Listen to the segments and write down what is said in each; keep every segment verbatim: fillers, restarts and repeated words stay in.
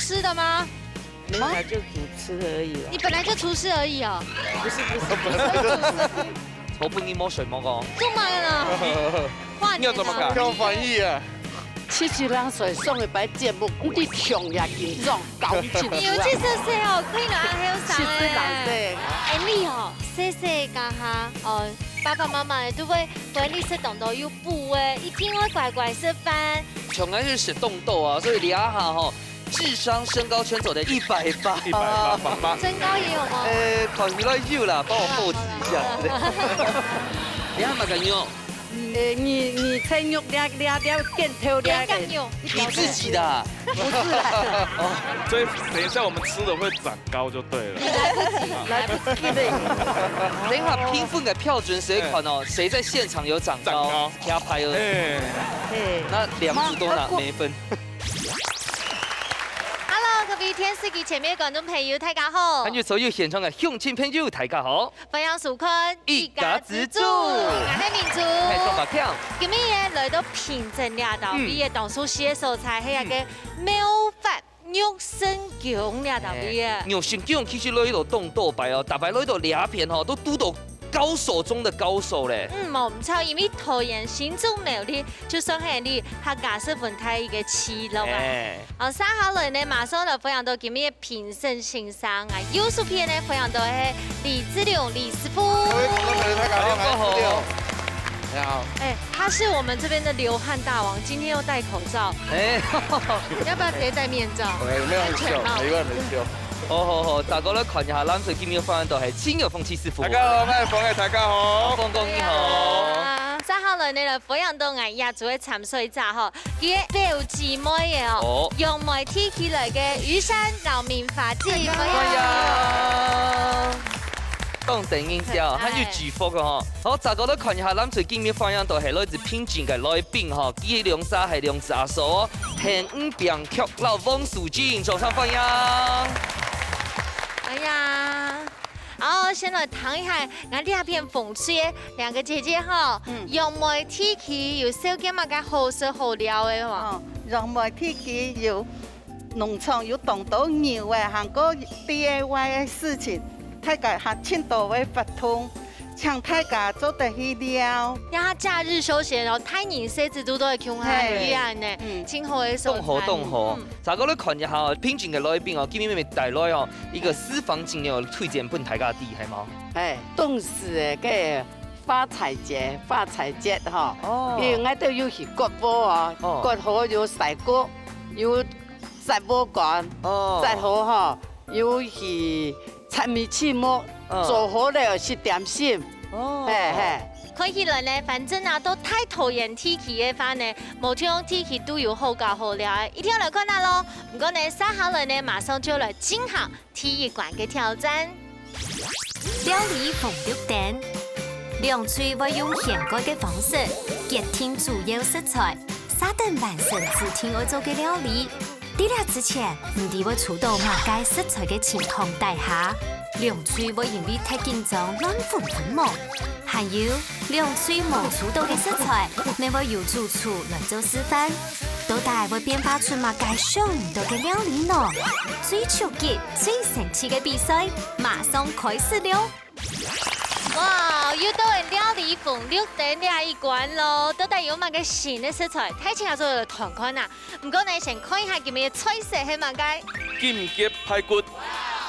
吃的嗎？本來就煮吃而已啦。你本來就廚師而已哦。不是，不是，不是。頭部你摸水摸過？做麼个呢？跨年啊。你要怎麼改？要翻譯啊。七七兩歲上一擺節目，你強也緊張，搞緊張。你有七十歲哦，可以拿還有啥十歲兩歲。哎，你哦，細細个哈，哦，爸爸媽媽都會分你食當多有補个，一定愛乖乖食飯。從來就食當多啊，所以這下吼，智商身高全走在一百八。一百八，八八。身高也有嗎？呃，考慮到有啦，幫我後置一下之類的。你還蠻敢用？呃，你，你才用這，這，這，鏡頭這个。你自己的啊？不是啦。哦。所以等一下我們吃的會長高就對了。你來不及，來不及的。等一下評分的標準誰看哦？誰在現場有長高？長高。加牌哦。哎。嘿。那兩組都拿滿分。Hello，各位電視機前面的觀眾朋友，大家好。還有所有現場的鄉親朋友，大家好。歡迎收看一家之煮。我係明珠。係，做麼个？今日來到平鎮這搭位个當熟悉个所在，係一个妙法玉生宮這搭位个。哎，玉生宮其實來到當多擺哦，逐擺來到這片吼，都堵到高手中的高手咧。嗯，無毋著，因為桃園新竹苗栗，就算係你客家十分大一个聚落啊。哎。 哦，接下來呢，馬上來歡迎到今日个評審先生啊，右手片呢，歡迎到係李志龍李師傅。各位觀眾朋友，大家好，我是志龍。你好。哎，他是我們這邊的流汗大王，今天又戴口罩。哎。要不要直接戴面罩？哎，沒有很秀，安全帽。沒有很秀。好好好，大家來看一下，藍隊今日歡迎到係陳友鳳陳師傅。大家好，我係鳳仔，大家好。鳳哥你好。哎呀，接下來呢，來歡迎到𠊎亞洲个參賽者吼， 佢个表姊妹个哦，哦。楊梅地區來个雨山、饒明、花姐，哎呀。歡迎。當得人惜哦，哎。還有祝福个吼。好，再過來看一下，藍隊今日歡迎到係來自平鎮个來賓吼，佢兩儕係兩子阿嫂哦，田吳炳強摎王淑靜，掌聲歡迎。哎呀。 好，先來談一下，𠊎這片紅隊个兩個姐姐吼，嗯。楊梅地區有紹介麼个好食好尞个無？哦，楊梅地區有農場，有當多牛个，還過D I Y个事情，大家還盡多个活動，請大家做得去尞。讓他假日休閒，然後大人細子都都會共下去啊呢，嘿。嗯。盡好个所在。當好，當好。嗯。 再過來看一下哦，平鎮个來賓哦，今日乜帶來哦，一個私房景點推薦分大家知，係無？哎，東勢个該花菜節，花菜節吼，哦。因為𠊎兜有去割禾哦，哦。割禾有曬穀，有摘禾稈，哦。摘禾吼，有去 摘米取木，嗯。做好了食點心。哦。嘿，嘿。看起來呢，反正啊，到大桃園地區个話呢，無同地區都有好搞好尞个，一定要來看下咯。毋過呢，接下來呢，馬上就來進行第一關个挑戰。料理紅綠燈，兩隊會用現割个方式，決定主要食材， 續等完成指定愛做个料理。在這之前，毋知會抽到麼个食材个情況底下，兩隊會因為忒緊張亂紛紛忙。還有，兩隊無抽到个食材，乜會由主廚來做示範。到底會變化出麼个想毋到个料理呢？最刺激、最生趣个比賽，馬上開始了！ 哇，又到了料理紅綠燈這一關咯，到底有麼个新个食材，大家做得來看看啊。毋過呢，先看一下今日个菜色係麼个。金桔排骨。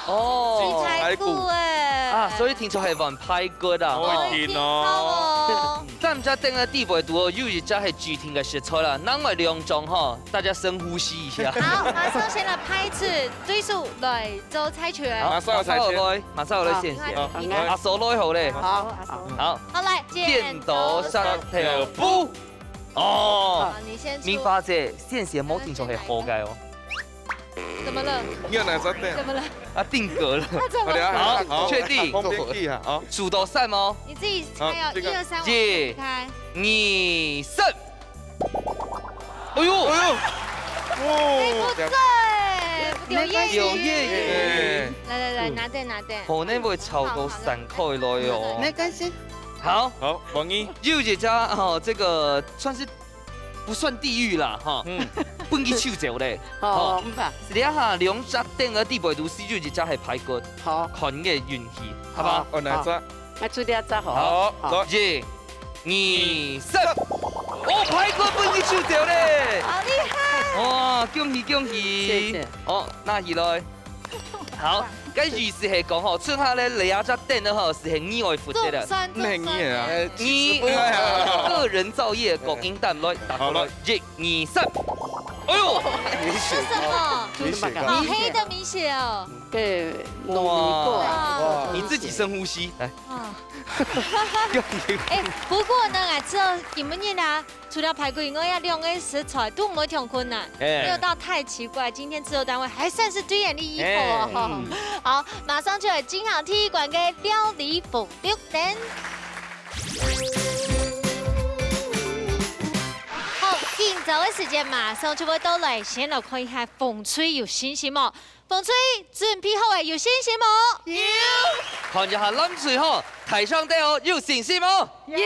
哦。排骨欸。啊，所以聽說係換排骨啊，哦，吼。一定哦。好哦。三隻燈个底背肚哦，有一隻係指定个食材啦，另外兩種吼，大家深呼吸一下。好，馬上先來派出對手來做猜拳。好，馬上有猜拳。馬上有來，馬上有來先。好，你看，好，你看。阿嫂來好咧。好，阿嫂。好。好，來，剪刀石頭布。哦，好，你先出。明華姐，先生無定著係好个哦。怎麼了？你有哪隻燈？怎麼了？啊，定格了。他怎麼了？好，好，確定。旁邊去啊，好。數到三哦。你自己猜哦，好，這個。一二三，我一，開。二，三。 哎喲，哎喲，哎，不對，有葉魚。有葉魚。來來來，嗯。拿等拿等。可能會超過三塊咯喲。沒關係。好。好，王一。又一隻哦，這個算是不算地獄啦哈。嗯。分佢搶走咧。哦，好，毋怕。這下兩隻凳个底背肚，只有一隻係排骨，好。看你个運氣，好吧？好。哦，哪隻？好。那就這隻好。好，好。來。一、二、三。哦，排骨分佢搶走咧！好厲害！哇，恭喜恭喜！謝謝。哦，拿起來。好，該意思係講吼，剩下咧這隻凳呢吼，係你愛負責个。中山，中山。毋係你个啊。呃，其實不會啊。你个人造業，講應當來，打過來。好，來。一、二、三。哎呦！米血糕。是什麼？米血糕。哦，黑的米血哦。對，糯米糕。哇。哇。你自己深呼吸，來。啊。哎，不過呢，哎，知道你們念啊，除了排骨以外，要兩個食材都沒有很困難，哎。沒有到太奇怪。今天製作單位還算是對眼力一口哦。哎。嗯。好，馬上就有金行第一關个料理服務單。好，今朝个時間馬上就會到來，先來看一下紅隊有信心無？紅隊準備好未？有信心無？有。看一下藍隊吼，大聲點哦，有信心無？有。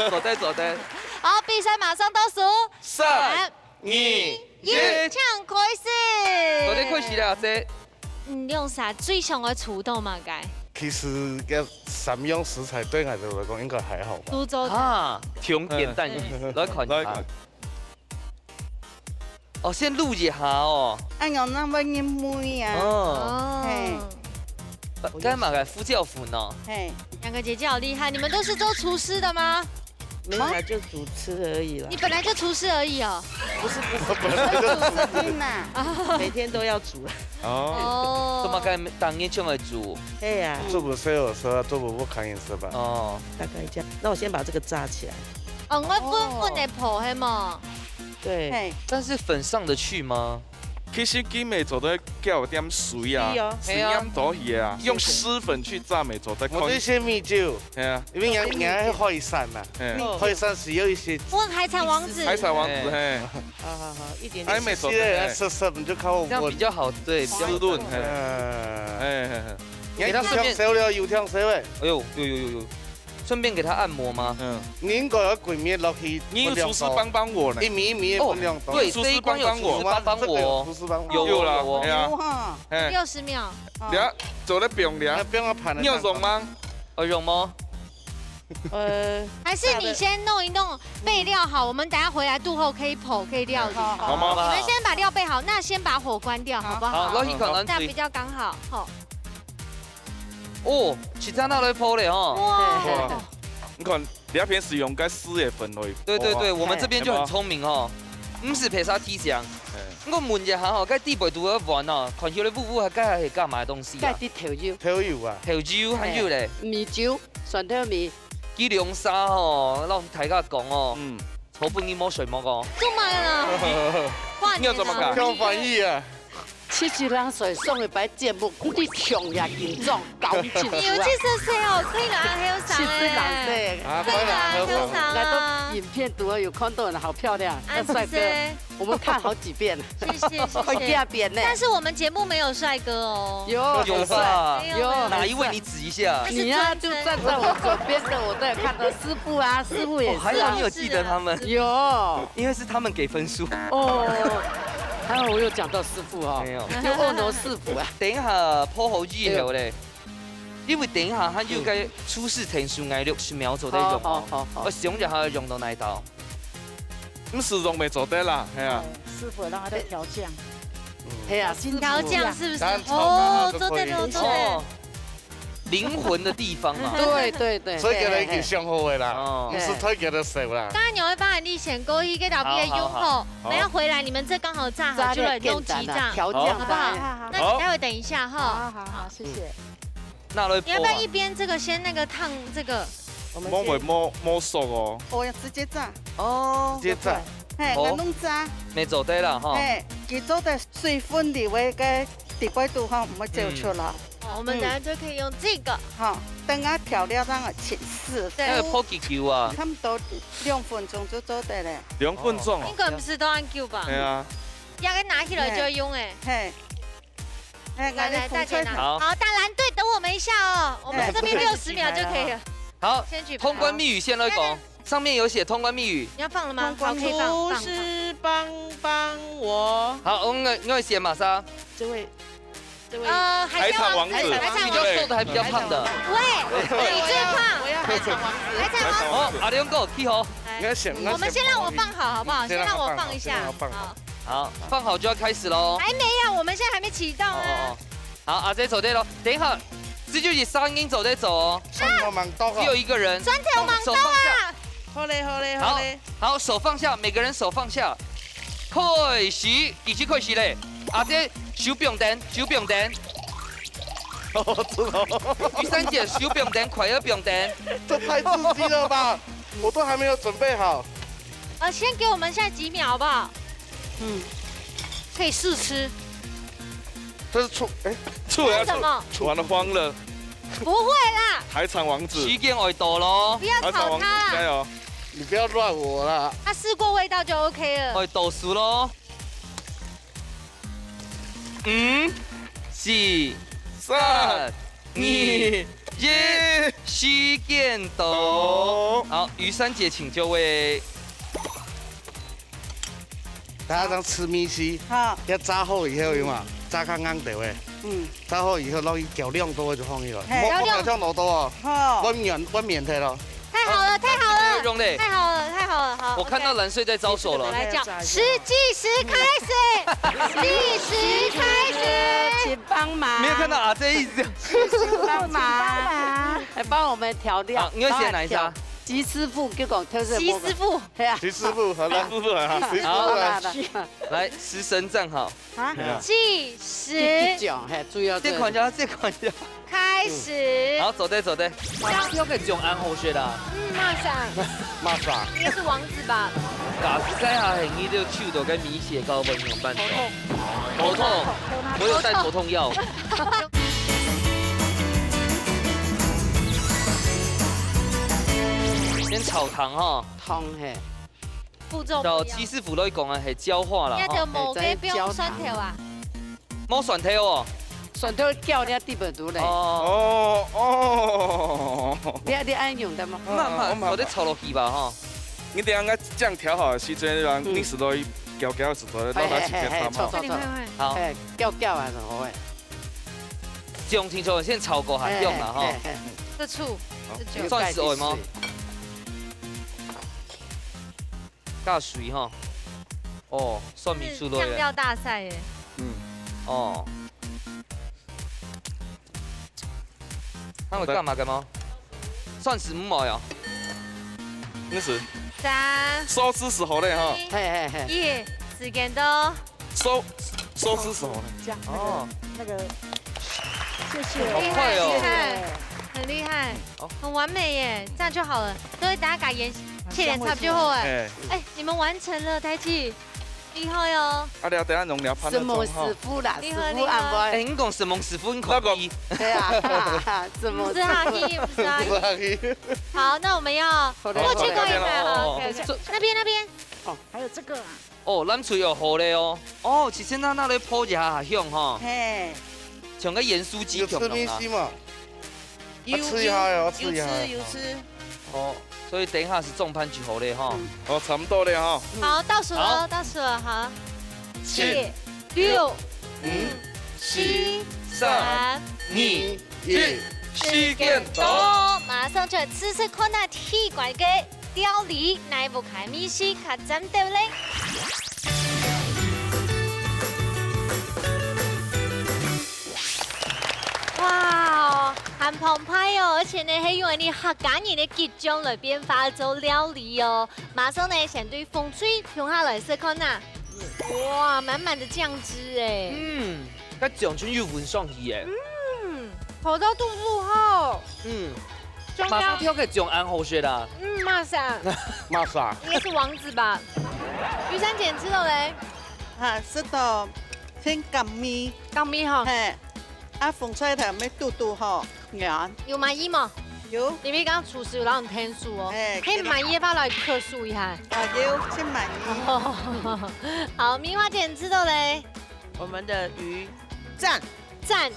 做得，做得。好，比賽馬上倒數。三、三、二、一。一，請開始。做得開始了，阿姐。嗯，兩儕最想愛出到麼个？其實這三樣食材對𠊎兜來講應該還好吧。都做得。啊，從簡單一，嗯。來看一下。來看。 哦，先滷一下哦。哎喲，那會入味啊。哦。哦。嘿。該麼个胡椒粉哦。嘿。兩個姐姐好厲害，你們都是做廚師的嗎？沒有啦，就煮吃而已啦。你本來就廚師而已哦。不是，不是，不是廚師啦。每天都要煮。哦。哦。做麼个當日就來煮？對呀。做不是有時候，做不不可以吃吧？哦。大概這樣。那我先把這個炸起來。哦，𠊎粉粉个泡，係無？ 對。嘿。但是粉上得去嗎？其實佢乜做得加點水啊，係啊。水咁多去啊，用濕粉去炸乜做得。𠊎最先米酒，係啊。因為人家海產嘛，係。海產係有一些。問海產王子。海產王子，係。嘿。好好好，一點點。哎，乜做得，係。濕濕你就靠我。這樣比較好，對，比較好。濕潤，係。嗯。哎，係，係。你看，給它順便。有忒燒了，有忒燒哎。哎呦，有有有有。 順便給他按摩嗎？嗯。你應該愛歸面落去，你有廚師幫幫我呢。一米一米哦，分量多。對，廚師幫幫我。這一關有廚師幫幫我。這個有廚師幫忙。有，有啦，有哦。哎呀。有哈。哎。六十秒。哦。你看，做得不用了。哎，不用了，盤了。你有用嗎？有用嗎？呃，還是你先弄一弄，備料好，我們等下回來肚後可以剖，可以料理。好，好嗎？你們先把料備好，那先把火關掉，好不好？好，落去可能這樣比較剛好，吼。 哦，實在拿來泡咧吼。哇。哇，你看，這片係用該四月份來泡啊。對對對，我們這邊就很聰明哦。有無？毋使別儕提醒。哎。𠊎問一下吼，該底背肚个碗哦，看起來烏烏，該係幹嘛个東西啊？該係豆油。豆油啊。豆油還有咧？嘿，米酒，蒜頭米。佢兩儕吼，摎大家講哦，嗯。昨晡日無睡目哦。做麼个啦？你要怎麼改？哇，你啊。像翻譯啊。 七七兩歲上一擺節目，你聽也緊張，搞緊張啊。你有七十歲哦，可以啦，還有啥七十兩歲。啊，可以啦，還有啥？來，都影片堵好有看到人好漂亮，啊，那帥哥，是誰？我們看好幾遍了。謝謝，謝謝。會第二遍呢。但是我們節目沒有帥哥哦。有，有吧？很帥。沒有，有。沒有。哪一位？你指一下。那是你呀，專程。就站在我左邊的，我都有看到師傅啊，師傅也是啊。哦，還好你有記得他們。是啊，是啊。有。 因為是他們給分數。哦，還好我有講到師傅哦。沒有。有哦，喏，師傅啊。等一下泡好以後咧，因為等一下還有該廚師程序，𠊎六十秒做得用哦。好，好，好，好。𠊎想一下用到哪一道。毋使用乜做得啦，係啊。嗯，師傅讓他在調醬。嗯。係啊，師傅。調醬是不是？當然炒飯啊，哦，都可以。做得，做得。哦。 靈魂的地方嘛。對，對，對。所以佢兜已經想好个啦，哦。毋使推佢兜手啦。當然你會發現你選勾一个特別的用後，好，好，好。等下回來你們這剛好炸好，就來弄雞炸，炸點簡單啊，調醬好不好？吧。好，好，好。那你待會等一下哈。好，好，好，謝謝。嗯。拿來你要不要一邊這個先那個燙這個？我們先摸會摸，摸熟哦。哦，要直接炸。哦。直接炸。嘿，好。𠊎弄炸。乜做得啦，哈。嘿，佢做得水分離開个底背肚，哈，毋會走出來。嗯。 哦，我們等下就可以用這個。嗯。好，等下調料上去試。對。該愛泡幾久啊？差不多兩分鐘就做得了。兩分鐘哦。應該毋使到恁久吧？係啊。這個拿起來就用誒。嘿。嘿，來，來，大姐拿。好。好，但藍隊等我們一下哦，我們這邊六十秒就可以了。好，先舉牌。通關密語先來講。 上面有寫通關密語。你要放了嗎？通關密語。好，可以放，放，放。廚師帮帮我。好，我们我们先马上。这位，这位。呃，海海产王子。海产王子。你就瘦的还比较胖的。喂，你最胖。我要海产王子。海产王子。哦，阿良哥，去吼。来，我们先让我放好，好不好？先让我放一下。先让我放好。好，放好就要开始喽。还没有，我们现在还没启动啊。哦，哦，哦。好，阿姐坐对咯。等一下，这就是三个人坐对走哦。双头盲刀啊。只有一个人。双头盲刀啊。手放下。好嘞，好嘞，好嘞。好，手放下，每个人手放下。开始，已经开始嘞。阿姐，手放等，手放等。哦，真的哦。雨珊姐，手放等，快要放等。这太刺激了吧！我都还没有准备好。呃，先给我们现在几秒好不好？嗯，可以试吃。这是醋，哎，醋也要醋，这是什么？醋完了慌了。不会啦。海产王子。时间爱到咯。不要吵他啦。海产王子，加油。你不要乱我啦。他试过味道就OK了。爱倒数咯。五、四、三、二、一，时间到。好，雨珊姐请就位。大家当吃米线，好。要炸好以后有嘛，炸看硬的喂。嗯。炸好以后，然后一搅量多就放一了。嘿。莫莫攪量多哦。好。外面外面的咯。太好了，太好了，太好了，太好了，好。我看到蓝队在招手了。来叫，时计时开始，计时开始，请帮忙。没有看到阿姐一直这样。请帮忙，来帮我们调料。好，你要先拿一下。帮我调。徐师傅，给我调。徐师傅。对啊。徐师傅，好了。徐师傅，好。徐师傅，好了。来，食神站好。啊，对啊。计时。讲，嘿，主要这款叫，这款叫。开始。好，坐对，坐对。哇，这个讲安好学啦。嗯，马上。马上。应该是王子吧？假使这下很热，就去到该米血糕，不能办到。头痛。头痛。我有带头痛药。先炒糖哈。糖嘿。步骤不一样。照徐师傅来讲啊，系焦化啦，哈。你要调某个不用蒜头啊？哎，再焦糖。冇蒜头哦。蒜头掉在地板肚嘞。哦。哦，哦。你，你爱用的吗？慢慢，哦，慢慢。我得炒落去吧，哈。你等下这样调好的时间，让嗯。你是都攪攪是都让它起变汤哈。嘿，嘿，嘿，嘿，错，错，错。好。哎，攪攪啊，怎么会？酱清楚，先炒过下酱啦，哈。嘿，嘿，嘿。这醋，好。这酒。蒜是爱吗？ 加水哈。哦，蒜米出来了。是酱料大赛耶。嗯。哦。他们干嘛干嘛？蒜是唔好呀。那是。三。寿司是好嘞哈。嘿，嘿，嘿。耶，时间到。寿，寿司是好嘞。这样，那个，哦。那个，谢谢。好快哦。厉害，厉害，很厉害，哦。很完美耶，这样就好了。各位大家改盐，切点差不多好哎。哎。哎，你们完成了，台姐，厉害哦。啊，聊等下用聊潘乐什么师傅啦，厉害，师傅啊，厉害。哎，你讲什么师傅？你口音。对啊，什么师傅？不是阿姨，不是阿姨。不是阿姨。好，那我们要好嘞，过去过一排，好嘞，好，OK，OK。好嘞。那边，那边。哦，还有这个啊。 哦，蓝水有好嘞哦。哦，其实那那个泡一下还香哈。嘿。像个盐酥鸡有吃共样啊。米线嘛？有，啊，吃一下哟，有，吃一下。有吃，有吃。哦，所以等一下是重磅就好嘞哈。嗯。哦，差不多嘞哈。好，倒数了，好。倒数了，好。七、七、六、五、五、四、三、三、二、一，时间到。马上就来试试看那第一关个 料理，哪一部开米食較讚兜咧？哇，還澎湃哦！而且呢，還用你客家人的桔醬來變化做料理哦。馬上呢，先對紅隊共下來試看啊！哇，滿滿的醬汁哎！嗯，該醬汁又聞上去耶！嗯，好到肚肚吼！嗯。 馬上跳个醬恁好食啦。嗯，馬上。馬上。應該是王子吧？雨珊姐，你食到咧？啊，食到真甘味。甘味吼。嘿，啊，紅菜頭乜堵堵吼，軟。有滿意無？有。因為剛剛廚師有摎你添數哦，嘿，可以滿意的話來客訴一下。啊，有，真滿意。好，明華姐，你食到咧？我們的魚讚。 讚。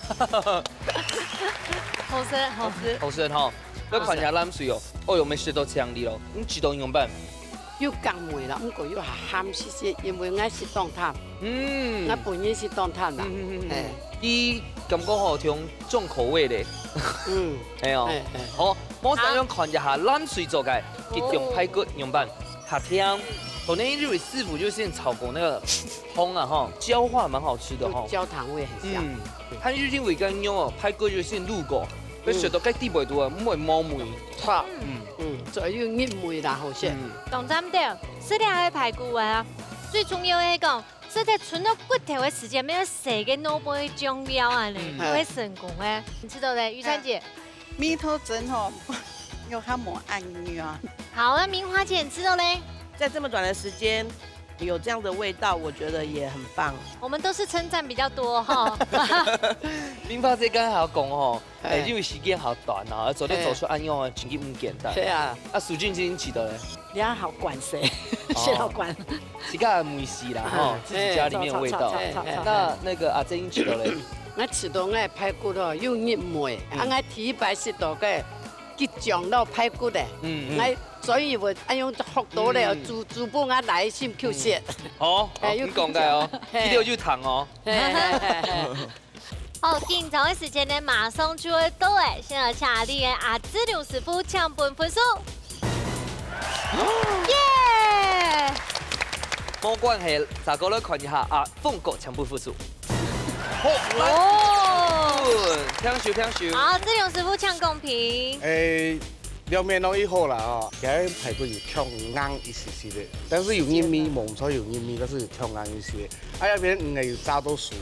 好食，好食。好食吼，愛看一下藍水哦。哦喲，乜食到強烈咯，你知道仰般？有鹹味啦，毋過又鹹鹹濕濕，因為𠊎食當淡，嗯，𠊎本人食當淡啦，嗯嗯嗯嗯，哎，佢感覺吼，像重口味咧，嗯，哎喲，哎哎，好，我想要看一下藍水做个，哦，一種排骨仰般，較甜，可能因為師傅就先炒過那個湯啊哈，焦化蠻好吃的哈，有焦糖味很香。嗯，它就是因為剛剛哦，排骨就先滷過， 你食到該底背肚啊，毋會無味。好，嗯，嗯，所以有入味啦，好食。嗯，當讚个，食這个排骨啊，最重要个係講，食忒伸到骨頭个時間，愛洗个腦背个醬料啊呢，嗯，就會成功个。你知道咧，雨珊姐？味道真好，有較無恁樣啊。好，那明華姐，你知道咧？在這麼短的時間，有這樣的味道，我覺得也很棒。我們都是稱讚比較多哈。明華姐剛才有講吼，哎，哎，因為時間好短啊，做得做出恁樣啊，真的毋簡單。對啊。啊，蘇靜靜知道咧？你還好管誰？哦。先好管。自家的味緒啦，吼，哎，自己家裡面的味道。哎，哎，哎。那那個阿珍知道咧？𠊎食到𠊎排骨吼，有入味，嗯。啊，𠊎第一擺食到个桔醬摎排骨个。嗯，嗯。𠊎所以𠊎恁樣學到咧，嗯。煮，煮分𠊎來心口舌。嗯。好，哎，好，你講个哦，有緊張。嘿。第六就糖哦。嘿，嘿，嘿，嘿。 好，緊張个時間呢，馬上就會到欸，先來請𠊎俚个阿志良師傅請分分數。耶！無關係，再過來看一下阿峰哥請分分數。好，哦。來，請收，請收。好，志良師傅請公平。誒，兩面都已好啦吼，今日排骨有忒硬一些些个，但是有入味，無錯有入味，但是有忒硬一些。啊，那邊魚有炸到熟，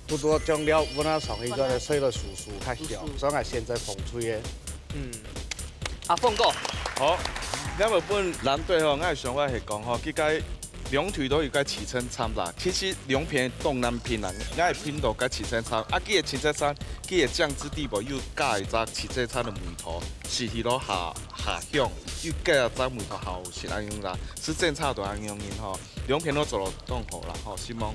多多醬料，分佢上去个水落酥酥較香，酥酥。所以𠊎選擇紅隊个。嗯。阿峰哥。好，𠊎分藍隊吼，𠊎个想法係講吼，佢个兩隊都有个七層塔啦，其實兩片當難拼啦，𠊎會拼到个七層塔，啊，佢个七層塔，佢个醬汁底背又加一隻七層塔个味道，食起來較，較香，又加一隻味道較好食，恁樣啦，係七層塔都恁樣个吼。 兩片都做到當好啦，吼，希望。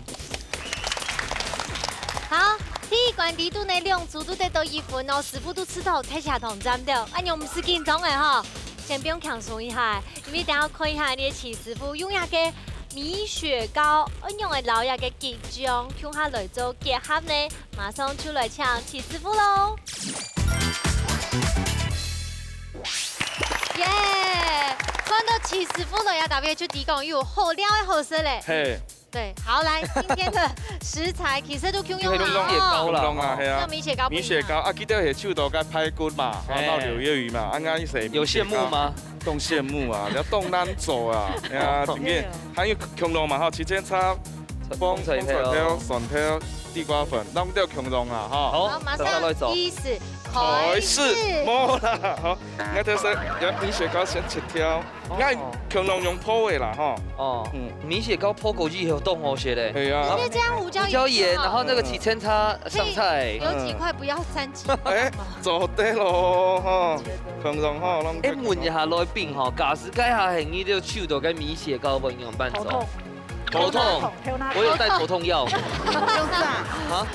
好，第一關裡肚呢，兩組都得到一分哦，師傅都試著忒謝當讚了，恁樣毋使緊張个吼，先放輕鬆一下，因為等下看一下你个徐師傅用這个米血糕，愛仰般摎這个桔醬共下來做結合呢？ 馬上就來請徐師傅囉。耶！看到徐師傅來啊，大家就知講有好料个好食咧。嘿。對，好，來，今天的食材其實都共樣啊，共樣啦，哦。共樣啊，係啊。像米血糕不一樣。米血糕啊，記得係手到个排骨嘛，嘿。然後柳葉魚嘛，啊，𠊎係有羨慕嗎？當羨慕啊，你要當難做啊，哎呀，哦。真个，還有共樣嘛，吼，七層塔， 紅，紅菜頭、紅菜頭、蒜頭、地瓜粉，弄到共樣啊，吼。好，好，馬上大家來做。開始，開始，無啦，好，𠊎頭先用米血糕先切條，哦。𠊎共樣用烰个啦，吼。哦，嗯。米血糕烰過以後當好食咧。係啊。然後直接加胡椒鹽就好。胡椒鹽，然後那個七層塔、香菜。可以有幾塊不要沾起來嗎？哎，做得咯，吼，共樣吼，弄到共樣。哎，問一下來賓吼，假使該下係你就手到个米血糕，會仰般做？頭痛。 頭痛，頭那，我有帶頭痛藥。用炸。啊？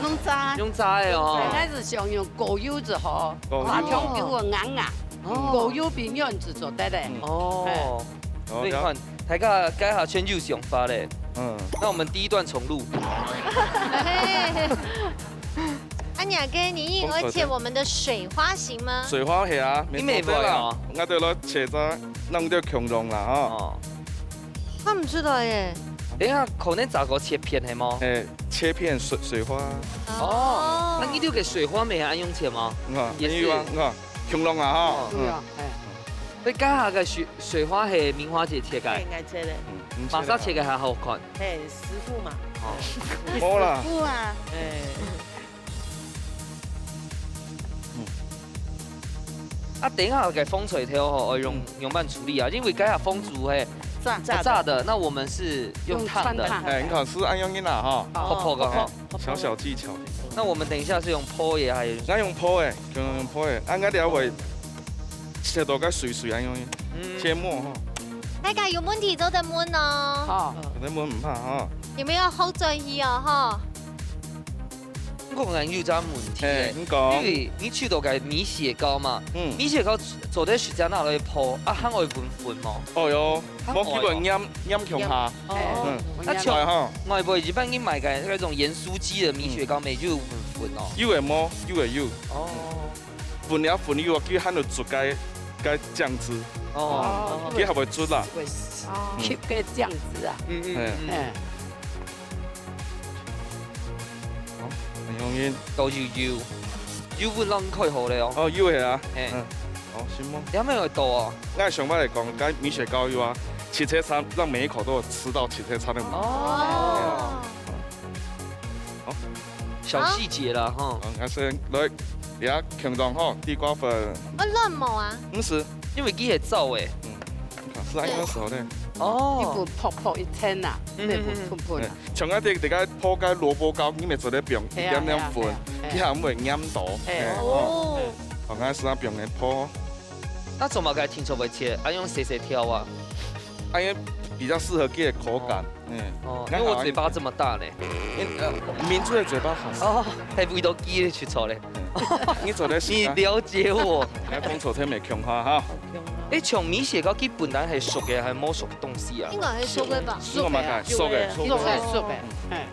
用炸。用炸个哦。應該係想用高油就好，高油。啊，香油个硬啊，哦。高油比軟子做得嘞。嗯。哦。哎。好，所以你看，大家，大家全有想法嘞。嗯。那我們第一段重錄。嘿。啊，你啊，跟你，而且我們的水花行嗎？水花係啊，你沒辦法啦，沒辦法哦。𠊎就來切隻，弄到共樣啦，吼。哦。 看毋出來耶。等一下，可能炸過切片係無？哎，切片水，水花。哦，哦。那你這個水花沒還用切嗎？你看，也是。你看，你看，共樣啊，哈。哦。嗯。對啊，哎。所以剛才个水，水花係明華姐切个。哎，𠊎切个。嗯，你切个。瑪莎切个較好看。嘿，師傅嘛。哦。好啦。師傅啊。哎。 嗯。啊，等一下个紅菜頭吼，愛用，嗯。仰般處理啊？因為該下紅菜係炸，炸的。炸的，那我們是用燙的。用穿燙的。哎，你看，係恁樣个啦，吼。哦。烰烰个吼。烰烰。小小技巧。那我們等一下是用烰个，還是？𠊎用烰个，用，用烰个。啊，𠊎等下會切到个碎碎恁樣个，嗯。切末吼。大家有問題做得問哦。好。有得問毋怕哈。你們要好轉去哦，吼。講𠊎有隻問題欸，嘿，你講。因為你試著个米血糕嘛，嗯。米血糕做得直接拿來泡，啊，還愛搵粉無？哦喲，還愛哦。無基本黏，黏共下。哦。嗯。那像來哈。外背一般你買个那種鹽酥雞的米血糕，嗯。乜有搵粉哦？有个無，有个有。哦。粉了粉有啊，佢還有做該，該醬汁。哦。佢還會做啦。會哦。吸个醬汁啊。嗯，嗯，嗯。哎。 好，很容易。都有有，有分人開好了哦。哦，有个啊。嘿。嗯。哦，行嗎？你還沒有到哦。那想法來講，該米血糕有啊，汽車上讓每一口都有吃到汽車上的味道。哦。好。小細節啦，哈。好，那先來，你要看到哈，地瓜粉。會亂無啊？毋係。因為佢係燥欸。嗯，你看，係恁樣時候呢。哦。一股泡泡一層啊，嗯，內部噴噴啊。嗯，嗯，嗯。 像𠊎這，這个泡个蘿蔔糕，你乜做得放一點點粉，係啊，係啊，係啊。佢還毋會黏到。係。嘿，哦。哦。哦，𠊎係愛放个泡。那做麼个定著會切？愛用細細條啊？恁樣比較適合佢个口感。哦。嗯。哦，因為我嘴巴這麼大呢。嗯，呃，民族的嘴巴很小。哦，還為到佢去做嘞。嗯。你做得試看。你了解我。來，紅豆菜乜共下哈。 欸，像米血糕，佢本來係熟个，還無熟个東西啊？應該係熟个吧？熟个啊，熟个，熟个，熟个，嗯。哎。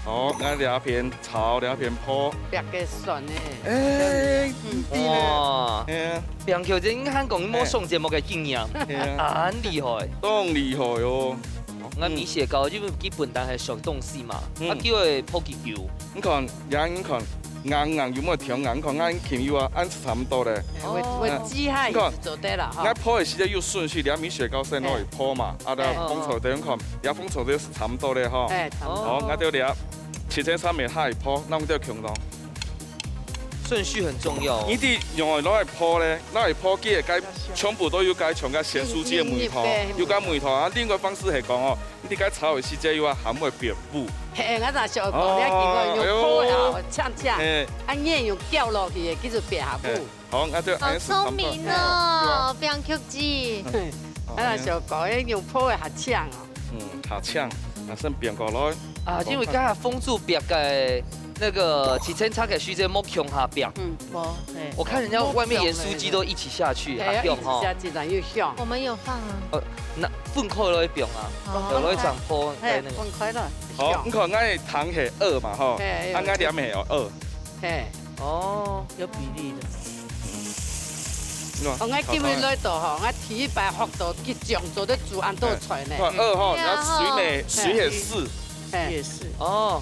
好，𠊎這片炒，這片泡。煏个蒜呢。欸，嗯。哇。哎呀。平橋真還講無上節目个經驗，哎呀。很厲害。當厲害哦。好，𠊎米血糕，因為佢本來係熟東西嘛，嗯。啊，佢會泡幾久？ 你看，這你看，硬硬有無會跳硬？你看，𠊎琴有啊，恁係差毋多咧。哎，我，哦。我煮下也係做得啦，哈。你看，𠊎泡个時間有順序，這米血糕先落去泡嘛，啊，哎。紅豆菜，你看，這紅豆菜係差毋多咧，吼。哎，差毋多。好，𠊎就這，切成三面下去泡，那𠊎就共落。順序很重要哦。你知用來落去泡咧，落去泡，佢个該全部都有該像該鹹酥雞个味道，有該味道啊。另外方式係講哦， 你該炒个時節又啊，還會變烏。嘿，𠊎正想講，哦，你愛記得用泡个啊，哎喲。嗆嗆。嘿。啊，你用攪落去个，叫做變下烏。嘿，好，那就好聰明哦，哎，對啊。變曲子。嘿，好，𠊎正想講，哎，用泡个較嗆哦。嗯，較嗆，那先變過來。啊，因為剛才紅豆煏个 那個七層塔个時節無共下煏。嗯，無，嘿。我看人家外面鹽酥雞都一起下去，哎呀，還香哈。一起下去，然後又香。我們有放啊。呃，那分開來煏啊，哦。有來一張鋪，嘿，在那個。分開來。好，香。你看，𠊎个湯係二嘛，吼，嘿，啊，𠊎兩面有二。嘿。哦。有比例的。你看，哦，𠊎今日來到吼，𠊎第一擺學到佢醬做得煮恁多菜呢。你看二吼，對啊，然後水美，吼。水係四。嘿。也是。哦。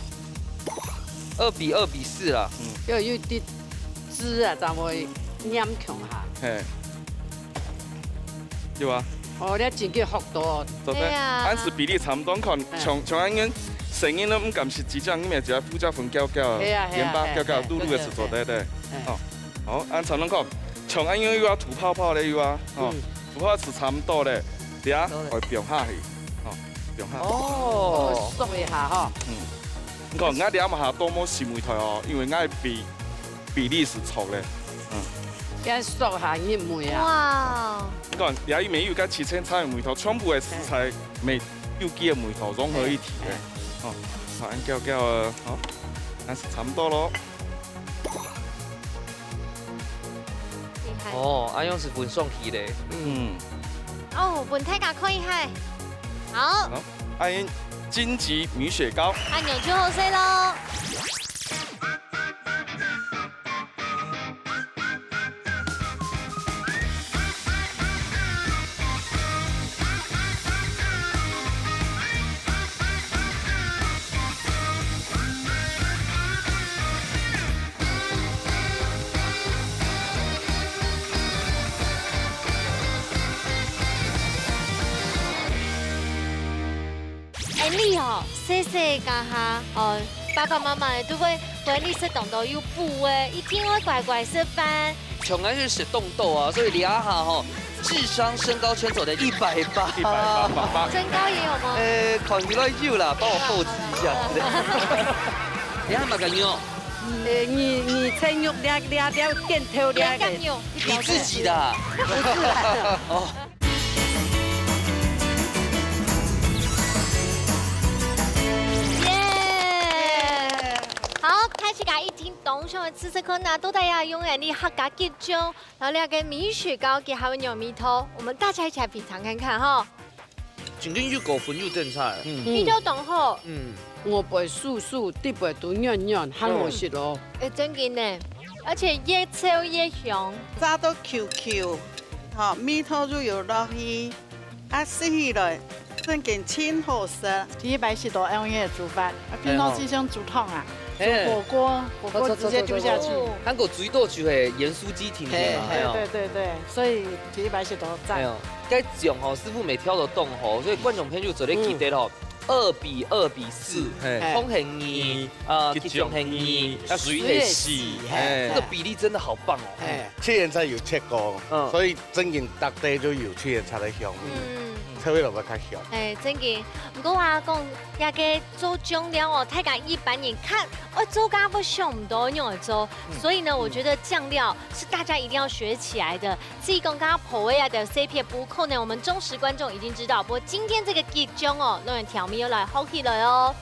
二比二比四啦。嗯。要有滴汁啊，正會黏共下。嘿。有啊。哦，你真个學到哦。對不對？對啊。恁樣比例差不多，看，嗯。像，像恁樣，細人都毋敢食雞醬，你們只要胡椒粉攪攪，對啊，對啊，鹽巴攪攪，對，對，滷滷个係做得的。對，對，對。哦。好，恁樣差不多看，像恁樣又要吐泡泡的又啊，哦，嗯。吐泡泡係差不多的，對啊，對。愛放下去，哦。 放下。哦。縮一下吼。嗯。你看，𠊎這下都無洗米菜哦，因為𠊎比，比例係錯的。嗯。要縮下入味啊。哇。你看，這一面有个七層塔个味道，全部个食材，嘿。有機个味道融合一體的。嘿，嘿。哦，好，恁攪攪啊，好，恁樣係差不多咯。 厲害。哦，恁樣係分上去咧。嗯。哦，分大家看一下。好。好，恁樣金桔米血糕。恁樣就好勢咯。 恁樣吼，細細个下，哦，爸爸媽媽都會分你食當多有補个，一定愛乖乖食飯。從來係食當多啊，所以這下吼，智商身高圈走到一百八。一百八，八八。身高也有嗎？呃，看起來有啦，幫我後置一下。你還買个肉？呃，你，你菜肉這，這，這，點頭這個。你自己的啊？不是啦。哦。耶！好，開自家一定當想愛試試看啊，到底啊，用恁呢客家桔醬，然後這個米血糕，佢還有有味道，我們大家一起來品嚐看看哈。真正又高分又正菜。味道當好，嗯，外背酥酥，裡背都軟軟，還好食哦。哎，真的呢，而且越脆越香。炸到Q Q，吼，味道又有落去，啊，食起來真个真好食。第一擺食到恁樣个煮法，啊，平常時想煮湯啊，煮哎火鍋，火鍋直接丟下去。韓國最多就係鹽酥雞定定嘛，嘿係哦。對對對對，所以第一擺食到讚。哎喲，該醬吼，師傅無調到當好，所以觀眾朋友做得記得吼，二比二比四，嘿湯係二，呃，桔醬係二，啊，水係四，嘿這個比例真的好棒哦。哎，七年菜有切過，嗯所以真正搭底就有七年菜个香味，嗯，菜味落去較香。哎，真的。不過啊，講這個做醬料哦，大家一般人看，哦，做家會想毋到仰般做，所以呢，我覺得醬料是大家一定要學起來的。至於講剛剛泡个啊，就細撇步，可能我們忠實觀眾已經知道，不過今天這個桔醬哦，讓人調味又來好起來哦。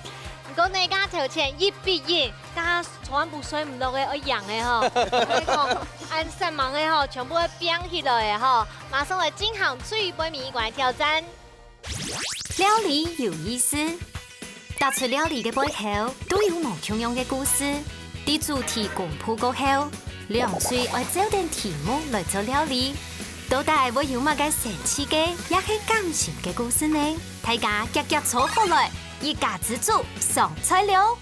不過呢，剛剛頭前一比一，剛剛 全部睡毋落个，愛贏个吼。𠊎講，恁煞猛个吼，全部愛拚起來个吼。馬上來進行最尾一關挑戰。料理有意思，逐出料理个背後都有無共樣个故事。在主題公布過後，兩隊愛照等題目來做料理，到底會有麼个神奇个，也係感性个故事呢？大家遽遽坐好來，一家之煮上菜了！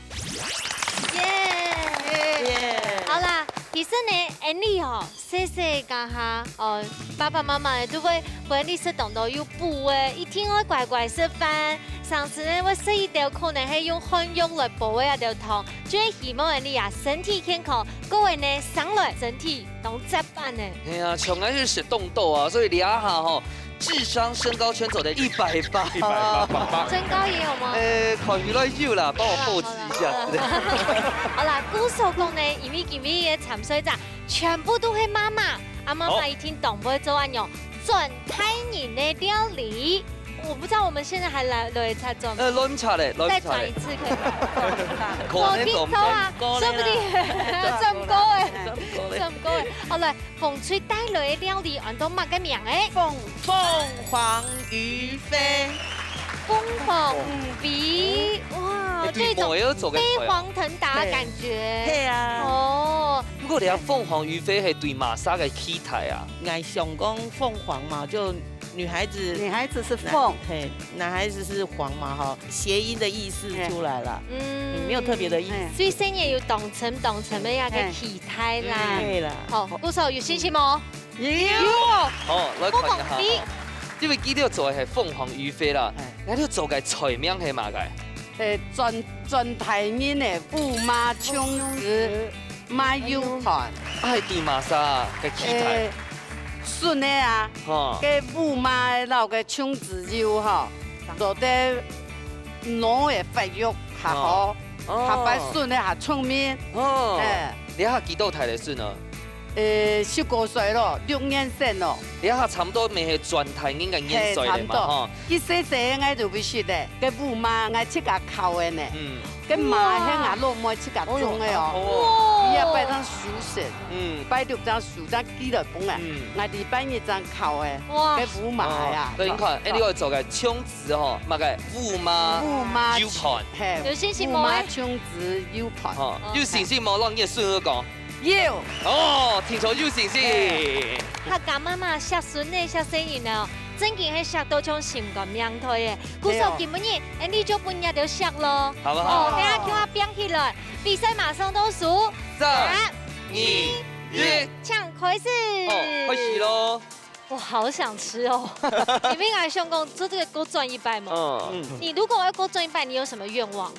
耶！好啦，其實呢，恁呢吼，細細該下，哦，爸爸媽媽呢都會分你食當多有補个，一定愛乖乖食飯。上次呢，會食一兜可能係用漢藥來煲个該兜湯，就係希望恁呢啊身體健康，各位呢上來身體當接班呢。哎呀，從來係食當多啊，所以這下吼，智商身高牽走的一百八，一百八八八。身高也有嗎？呃，考慮到有啦，幫我報紙一下。好啦，故所講呢，因為今日个參賽者全部都係媽媽，啊媽媽一定當會做恁樣轉大人个料理。我不知道我們現在還來來得及轉嗎？呃，亂查嘞，亂查嘞再轉一。次可以嗎？可能當我聽錯啊，說不定轉過哎，轉過哎。好來，紅隊帶來个料理安到麼个名哎？鳳鳳凰於飛，鳳凰於飛，哇，哎對，這種無有做个飛黃騰達的感覺。係啊，哦，不過你看鳳凰於飛係對麼儕个期待啊？ 𠊎想講鳳凰嘛，就女孩子，女孩子是鳳，嘿，男孩子是凰嘛，哈，諧音的意思出來了，嗯嗯，沒有特別的意思。哎所以細人有當深當深个一個期待啦。對啦，好，故所有信心無？有好，來看一下鳳凰於哈。因為佢兜做个係鳳凰於飛啦哎，那就做个菜名係麼个？誒，轉轉大人个烏麻芎子麻油飯，啊，係對麼儕个期待？誒，筍个啊，哈，該烏麻个摎該芎子油吼，做得腦个發育較好，哦下擺筍个較聰明，哦，哎，你還幾多大个筍啊？誒，十過歲咯，六年生咯，你還差不多乜係轉大人个年歲了嘛，嘿，差不多哈。佢細細个𠊎就會食个，該烏麻𠊎自家烤个呢，嗯該麻係𠊎老妹自家種个哦，哦，佢也擺當收成，嗯擺六張收張寄來分啊嗯， 𠊎禮拜日正烤个，哇該烏麻呀哦，，所以你看，哎，你愛做个芎子吼，麼个烏麻烏麻油飯，嘿，有信心無烏麻芎子油飯，哦，有信心無？讓你个孫兒講。有，哦，聽說有信心。客家媽媽惜孫仔惜細人仔哦，真經係惜到像心肝命在个。故所今晡日，恁呢就分你兜惜咯。好不好？哦，等下叫佢拚起來，比賽馬上倒數，三、二、一，請開始。哦，開始咯。我好想吃哦，因為𠊎想講做這個過轉一擺嘛。嗯，你如果要過轉一擺，你有什麼願望？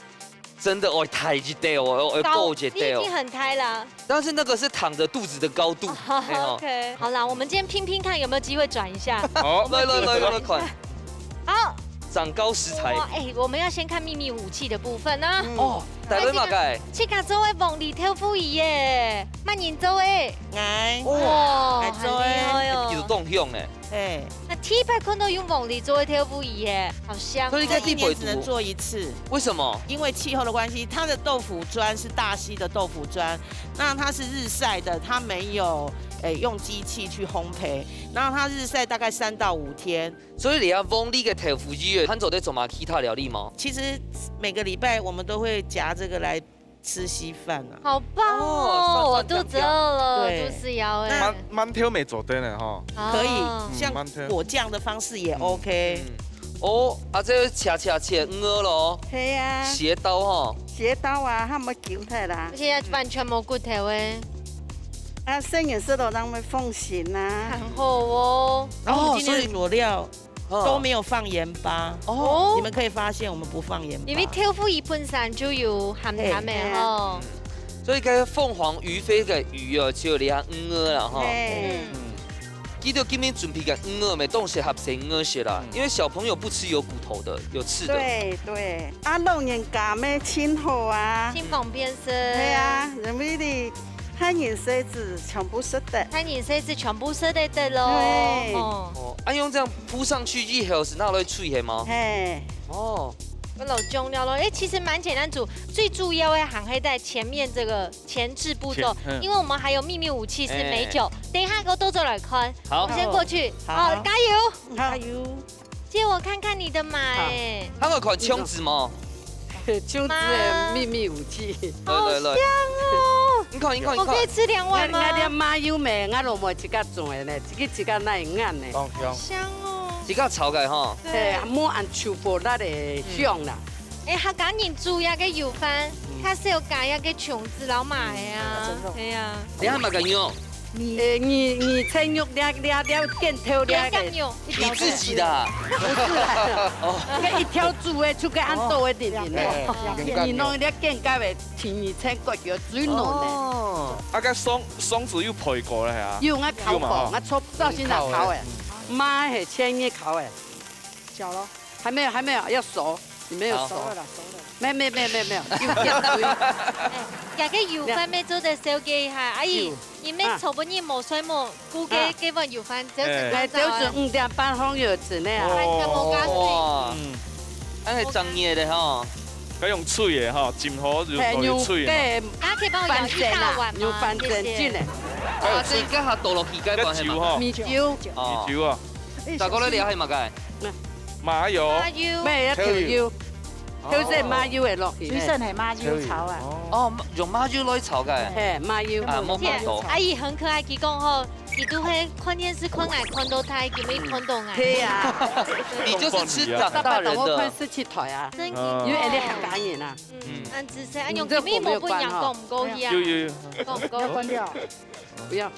真的，我太激動，我我我夠激動。你已經很開了。但是那個是躺著肚子的高度。哎喲 OK，好啦，我們今天拼拼看有沒有機會轉一下。好，來來來來看，好，長高食材。哇，哎，我們要先看祕密武器的部分呢。哦，帶來麼个？自家做个黃梨豆腐乳耶，麼人做个？哎，哇，還做个很厲害哦。有當香呢。哎，那第一擺看到用黃梨做个豆腐乳耶，好香哦。所以你在地北讀，一年只能做一次。為什麼？因為氣候的關係，它的豆腐磚是大溪的豆腐磚，那它是日曬的，它沒有，呃，用機器去烘焙，然後它日曬大概三到五天。所以你愛黃梨个豆腐乳，還做得做麼其他料理嗎？其實每個禮拜我們都會夾這個來吃稀飯啊。好棒哦，哦，我肚子餓了，算算香香。對。肚子枵哎。那饅，饅頭乜做得呢，吼。哦。可以，嗯，像果醬的方式也OK。饅頭。嗯。哦，啊，這切切切，魚仔咯。係啊。斜刀吼。斜刀啊，佢無筋忒啦。而且完全無骨頭哎。啊，細人食了，人會放心啊。很好哦。然後我們今天的佐料，哦，所以都沒有放鹽巴。哦。你們可以發現我們不放鹽巴。因為豆腐乳本身就有鹹淡个吼。嘿。嗯。所以該鳳凰魚飛个魚哦，就有這魚仔啦吼。嘿。嗯。嗯。記得今日準備个魚仔乜當適合細魚仔食啦，嗯。因為小朋友不吃有骨頭的，有刺的。對，對。啊，老人家乜盡好啊。盡方便食。係啊，因為你 大人細子全部食得。大人細子全部食得得咯。對。哦。哦，啊，用這樣鋪上去以後係拿來炊係嗎？嘿。哦。有老醬料咯，哎，其實蠻簡單煮，最主要的還係在前面這個前置步驟，前，嗯。因為我們還有秘密武器是梅酒，哎。等一下給我多多來看。好。我們先過去。好。好，加油。好。加油。 借我看看你的馬欸。啊，還有款槍子嗎？槍子的秘密武器。來，來，來。好香哦。你看，你看，你看。我可以吃兩碗嗎？𠊎，𠊎這麻油咩，𠊎都無自家種的呢，自己自家拿來研呢。當香。好香哦。自家炒个哈。對。嘿，無恁臭火辣的香啦。嗯。 哎，客家人煮這个油飯，嗯。較少加這个芎子摎麻仔啊。嗯，真的。係啊。你還買个肉？欸，你，你切肉了，了，了，見頭了个。了解肉。你自己的啊？不是啦。哦。該一條豬的，就該恁多个定定的。哦。你弄了見該个，第二層割掉最嫩的。哦。啊，該松，松子有焙過了啊？有，𠊎烤過，有嘛，哦。𠊎炒，到現在烤的。嗯，烤的。嗯。媽，係千葉烤的。 小咯。還沒有，還沒有，要熟，你沒有熟。好。熟了啦，熟了。沒，沒，沒，沒，沒有，有點水。哎，這个油飯乜做得紹介一下，阿姨，有。你乜昨晡日無睡目，啊。顧該，啊。該碗油飯，朝晨哎。哎，早晨。朝晨五點半放油煎个啊。哦。完全無加水。哇。嗯。恁係正熱个吼。該用炊个吼，浸好就嘿，落去炊嘛。用該大家可以幫我舀一大碗嗎？用番梘，用番梘浸个。謝謝。啊，這个還倒落去，該碗係麼个？該酒吼。米酒。哦。米酒啊。 大哥，你這係麼个？麻油。麻油。咩，愛豆油。豆油。哦。豆油麻油會落去。水生係麻油炒啊。哦，用麻油來炒个。嘿，麻油。啊，無看到。阿姨很可愛，佢講吼，佢都係看電視看𠊎看到大，佢乜看到𠊎。對啊。你就是吃長大人的。爸爸同我看十七台啊。真的。嗯。因為你客家人啊。嗯，恁仔細，哎喲，你這火沒有關哈。佢乜無分人講毋過去啊。有，有，有。講毋過。關掉。不要。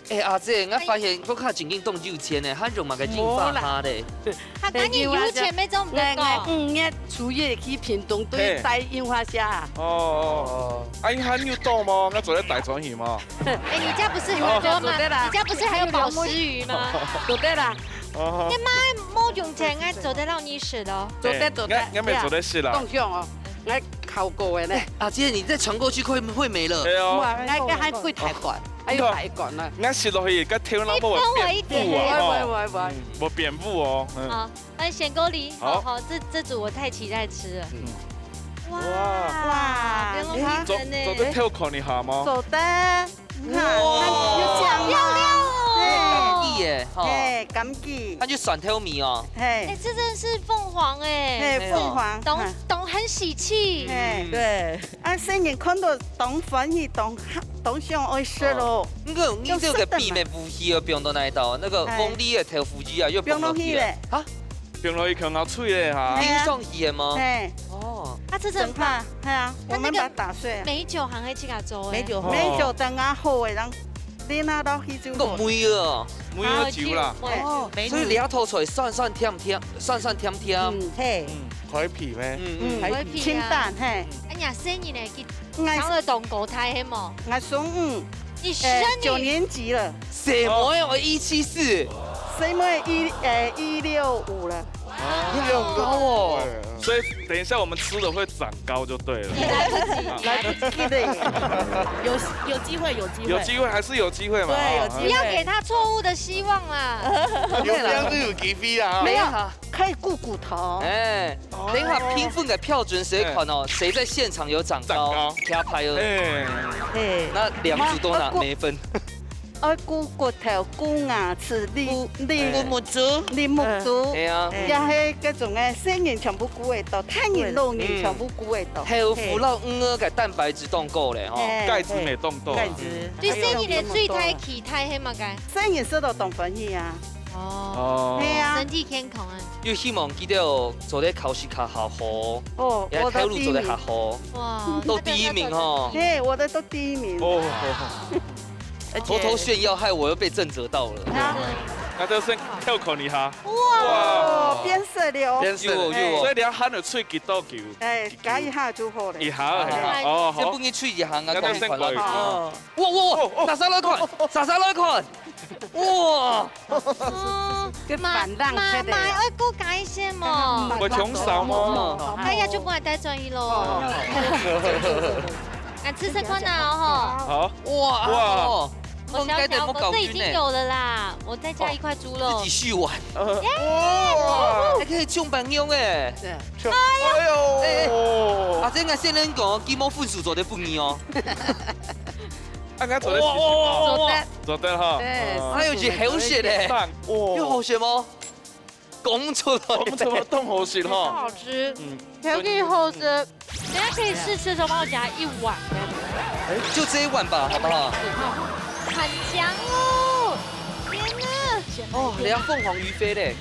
哎，阿姊，𠊎發現屋下正經當有錢呢，還用麼个印花ผ้咧？無啦。客家人有錢乜做毋得講。𠊎，𠊎五月初一去屏東對，嘿。帶印花蝦啊。哦，哦，哦。啊，你還有多嗎？𠊎做得帶轉去嗎？哎，你家不是很多嗎？哦。做得啦。你家不是還有寶石魚嗎？做得啦。哦。你媽無用錢，𠊎做得摎你食哦。做得，做得。哎，𠊎，𠊎乜做得食啦。當香哦。 𠊎烤過个呢。哎，阿姐，你再傳過去會，會沒了。對哦。哇，𠊎，𠊎還貴大罐，還有大罐呢。你看，𠊎食落去，該頭那毛會變烏啊，你分我一點。會，會，會，會。嗯，會變烏哦，嗯。好，那選購梨，好。好，好，這，這組我太期待吃了。嗯。哇，哇，哇，變成做，做得偷看一下嗎？做得。 你看，哇，它有醬嗎？漂亮哦。嘿。柑桔耶，哈。嘿，柑桔。它就蒜頭米哦。嘿。哎，這真的是鳳凰哎。嘿，沒有。鳳凰。懂，嗯。懂，很喜氣。嘿。嗯。對。啊，細人看到當歡喜，當，當想愛食咯。哦。那個，你這個秘密武器又放到哪一道？那個，哎。鳳梨的豆腐乳啊，又放落去了。放落去了。啊？ 放落去囥到脆咧哈。嘿啊。冰上去个嗎？嘿。哦。啊，這真棒。整塊，嘿啊，它那個我們把它打碎啊。梅酒還係自家做个。梅酒好。梅酒等下好个，然後你拿落去就好。那梅啊。梅啊酒啦。啊，酒，哦，嘿。所以你愛吐出來酸酸甜甜，酸酸甜甜。嗯，嘿。嗯，開胃咩？嗯，嗯。嗯，開胃。開胃啊。清淡，嘿。哎呀，生意呢，佢 𠊎，生了當高大係無？𠊎孫女。你孫女？呃，九年級了。細妹哦，一七四。細妹一，呃，一六五了。你好高哦。对，嗯。所以等一下我们吃的会长高就对了。你来不及，你来不及。有有机会，有机会，有机会还是有机会嘛？对，有机会。不要给他错误的希望啦。有这样就有机会啊。没有，可以顾骨头。哎，等一下评分个标准谁看哦，谁在现场有长高，长高给他拍哦。哎，嘿，那两组都拿没分。爱顾骨头、顾牙齿、理理顾目珠。理目珠，哎呀，也系各种个，細人全部顾得到，大人老人全部顾得到。豆腐落鱼个蛋白质当高嘞吼。哎盖子没动动。盖子，对細人个最大期待系么个？細人食到当欢喜啊。哦，哦系，啊身，体健康啊。又希望佢兜做得考试考好好，哦，也我头路做得好都第一名，好，哇，都第一名吼。嘿，我的都第一名。哦，而偷偷炫耀，害我又被震折到了。啊，那就先跳口你哈。哦，变色了哦。又哦又哦，所以你要喊了喙几多球，哎，加一下就好了。一下而已嘛。哦，好先不，你吹一下啊，那就先赶快过一了。哦。哇哇哇！莎莎来看，莎莎来看，哇！哦，这反浪妈fait的妈爱顾家一些么？我穷少吗？哎呀，就不能带转移喽。敢吃吃看呐哦好，哇哦！吼。我小小，我这已经有了啦，我再加一块猪肉自己。续完，哇，还可以冲板用哎。哎呦，啊，这个先人讲，鸡毛分数做得不你哦。刚刚做得洗洗哇哇哇哦，哇哇！做得哈。对哦还有一些好食的，上哇，有好食吗？讲出来。我们怎么动好食哈？好吃，嗯，调给后生。等下可以试吃的时候帮我夹一碗。就这一碗吧，好不好？很香哦！天哪！哦，人家凤凰于飞嘞。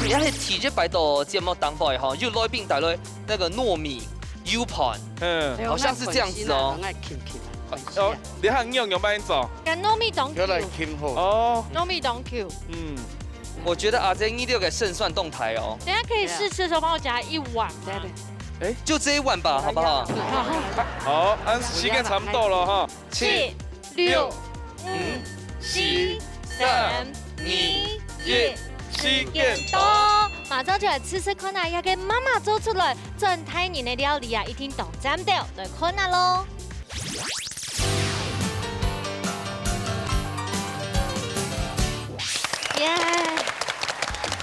你还提这摆到节目当中吼，又来宾带来那个糯米U盘，嗯，好像是这样子哦。爱 Q Q 哦，你看你用有卖走跟糯米当 Q，原来挺好。哦，糯米当 Q。嗯，我觉得阿珍你六个胜算动态哦，等下可以试吃的时候帮我夹一碗。就这一碗吧，好不好？好，按时间差不多了哈，七六五四三二一，时间到，马上就来试试看啊，要给妈妈做出来转台人的料理啊，一定懂咱们来看啊喽。耶！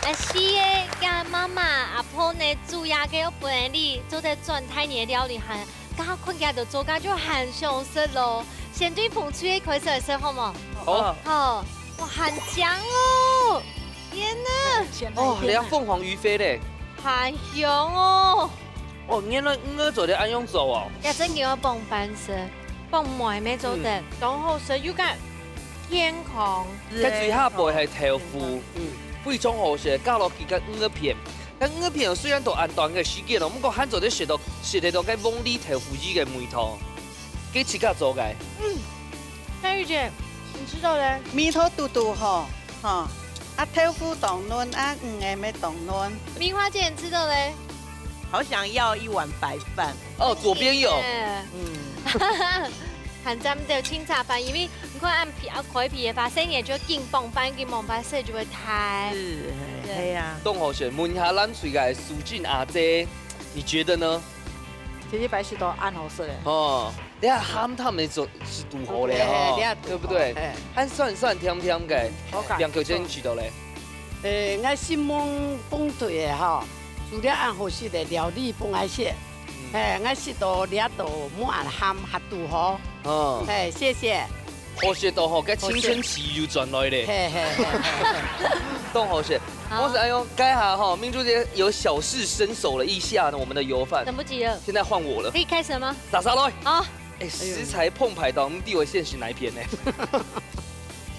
阿西耶，跟妈妈、阿婆呢煮呀个屋本里，做得转台人的料理，还刚好看起来都做个就很享受咯。先对捧炊个开始来食好无？好。好，哇，很香哦！天哪，哦，人家凤凰于飞嘞。很香哦！哦，原来鱼儿做得恁样做哦。要真给我傍饭食，傍妹妹做得，当好食又个健康。佢最下背系豆腐，非常好食，加落去个鱼片。个鱼片虽然都恁短个时间咯，不过还做得食到食得到个凤梨豆腐乳个味道，佢自家做个。佳玉姐，你吃到嘞？米头嘟嘟吼，哈，啊豆腐当嫩，啊鱼仔乜当嫩。明华姐，你吃到嘞？好想要一碗白饭。哦，左边有。耶嗯，很赞的清茶饭，因为你看按皮啊开皮的话，生也就紧傍饭，紧傍饭，所以就会太。是，哎呀，当好食，问一下咱水个苏静阿姐，你觉得呢？其实白石头暗好色嘞。哦，等下他们他们做是堵好嘞哈，哎，对不对？哎，还酸酸甜甜个，好感。两个真知道嘞。呃，我心目中对的哈，除了暗好色的料理不爱食，哎，我食到了都莫暗鹹還堵好。嗯，哎，谢谢。我觉得吼，该青春期又转来嘞，嘿嘿嘿。当好食。好我是哎呦，该下哈，明珠姐有小试身手了一下呢，我们的油饭等。不及了，现在换我了可，以开始了吗？莎莎来。好，哎，食材澎湃到，我们地位现实哪一篇呢？